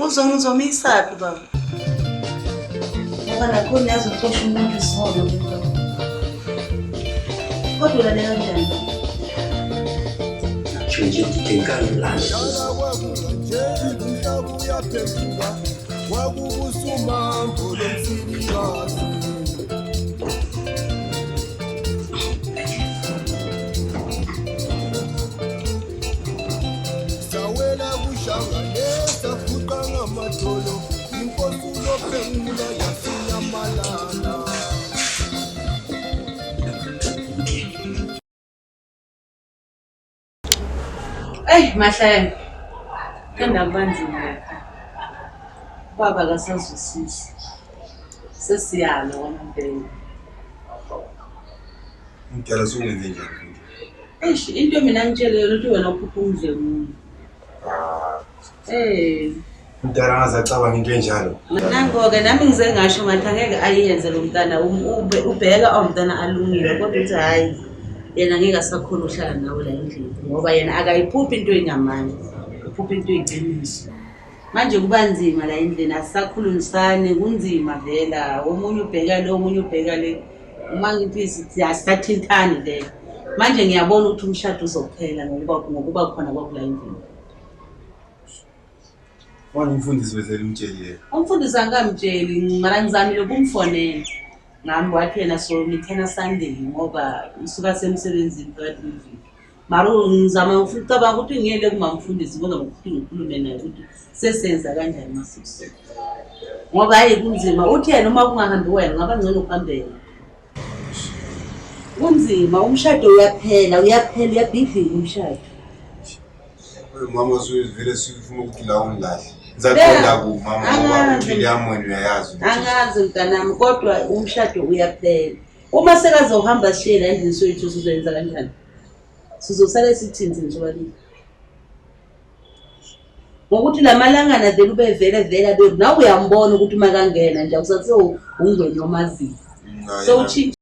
Uzongizomiyisaphi baba? Ngoba nakhona yazi uxosha umuntu isono baba. Kodwa ulale kanjani baba? Nje ukuthi ngikangilale. Kwakukusumambo lomsikazi. Sawela kushangane safuqa ngamadolo inkosi ulophengula yasinyamalala. Eyi Mahlelo, kenda kuba nzima lapha. Ubaba akasazwisisi. Sesiyalwa kwamampela. Mdala sungenze njani futhi? Eish, into mina ngitshele yona ukuthi wena uphupha umdlenguli. Eh. Mdala ngaze acabanga into enjalo. Nango-ke nami ngize ngasho ngathi angeke ayenze lo mntana ubheka awumntana alungile kodwa uthi hhayi yena ngeke asakhona ukuhlala nawe la endlini ngoba yena akayiphuphi into engamanga uphupha into eyiqiniso. Manje kuba nzima la endlini asisakhulumisani kunzima vela omunye ubheka le omunye ubheka le uma ngithi asisathintani vele. Manje ngiyabona ukuthi umshado uzophela ngokuba khona kwakho la endlini. Wani umfundisi wesele umtshelile. Umfundisi angamtsheli mara ngizamile ukumfonela. Ngami wathi yena so ngithena Sunday ngoba usuka semsebenzini phakathi kweviki. Mara ngizama ngicabanga ukuthi ngiyele kumamfundisi kodwa ngokuthi ngikhulume naye ukuthi sesenza kanjani masikusona. Ngoba hayi kunzima uthi yena uma kungahambi wena ngaba ngcono kuhambe yena. Kunzima umshado uyaphela uyaphela uyabhidlika umshado. Mama vele sifuna ukuthi la ungilahle. Ngizaqonda kumama ngoba impilo yami wena uyayazi. Angazi mntanami kodwa umshado uyaphela. Uma sekazohamba sishiye la endlini soyithu sizoyenza kanjani? Sizosale sithini thina sobabili? Ngokuthi la malangana vele ubevele vele abe nawe uyambona ukuthi uma kangena nje awusase ungwenye omaziyo. Sewutshintsha.